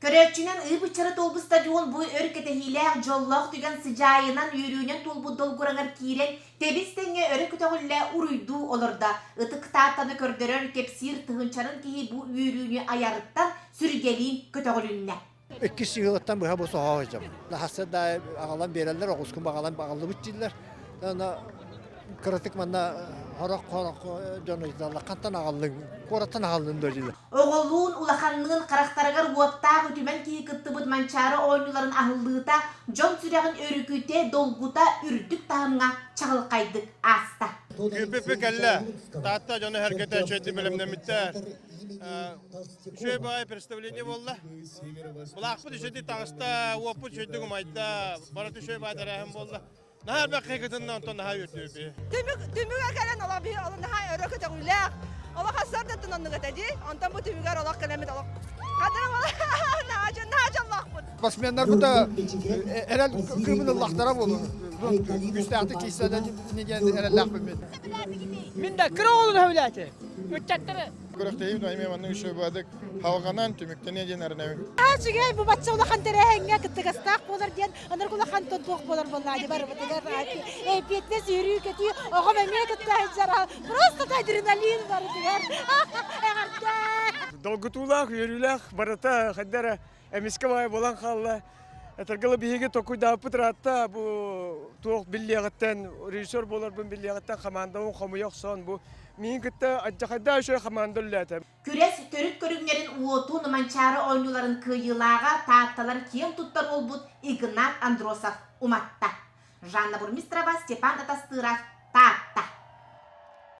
Көрөөччүнэн ыы-быччары туолбут стадион бу өр кэтэһиилээх дьоллоох түгэн сыдьаайынан үөрүүнэн туолбут долгураҥар киирэн, тэбис-тэҥҥэ өрө көтөҕүллэ уруйдуу олордо. Ытык Тааттаны көрдөрөр, кэпсиир тыһыынчанан киһи бу үөрүүнү айарыттан сүргэлиин көтөҕүлүннэ. Иккис сыһыылаттан быһа бу соһоо сылдьабын. Хаста да аҕалан биэрэллэр, оҕускун баҕалан аҕаллыбыт дииллэр. Аны кыратык манна хорох-хорох дьон ыйыталлар, хантан аҕаллыҥ, куораттан аҕаллын дуо дииллэр. Оҕолуун, улаханныын харахтарыгар уоттаах үтүмэн киһи кыттыбыт Манчаары оонньууларын аһыллыыта дьон сүрэҕин өрүкүтэ, долгута үрдүк таһымҥа чаҕылхайдык ааста. Күүппүппүт кэллэ. Таатта дьоно-сэргэтэ үчүгэйдик бэлэмнэммиттэр. Үчүгэй баҕайы представление буолла. Былаахпыт үчүгэйдик таҕыста, уоппут үчүгэйдик умайда, барыта үчүгэй баҕайы тэрээһин буолла. Наһаа элбэх киһи кытынна, онтон наһаа үөрдүбүт. Түмүк түмүгэ кэлэн олох биһи олох наһаа өрө көтөҕүүлээх. Олох ассардаттан оннук этэ дии. Онтон бу түмүгэр олох кэлэммит олох хадырым наһаа наһаа дьоллоохпут. Спортсменнарбыт да эрэл кыымын ыллахтара буолуо. Күүстээхтик киирсэллэр диэн эрэллээхпин мин. Мин да кыра оҕолун сөбүлээтим. Ыччаттары Күрэхтэһии эмиэ маннык үчүгэй баадык халҕанан түмүктэниэ диэн эрэнэбин. Үчүгэй бу бачча улахан тэрээһиҥҥэ кыттыгастаах буолар диэн анарык улахан тутуох буолар буоллаҕа барыбытыгар эппиэтинэс үөрүү-көтүү оҕом эмиэ кытта сылдьар просто адреналин барытыгар эҕэрдэ Долгутуулаах, үөрүүлээх барыта хайда эрэ эмискэ баай буолан хаалла. Этэргэ биһиги токуйдааппыт ыраатта бу туох биллиэҕиттэн режиссер буоларбын биллиэҕиттэн хамаандабын хомуйа охсон бу миигин кытта адьахайдаа үчүгэй хамаанда үлэлээтэ. Күрэс төрүт көрүҥнэрин уотун Манчаары оонньууларын кыайыылааҕа Таатталар киэн туттар уолбут Игнат Андросов уматта. Жанна Бурмистрова, Степан Атастыров,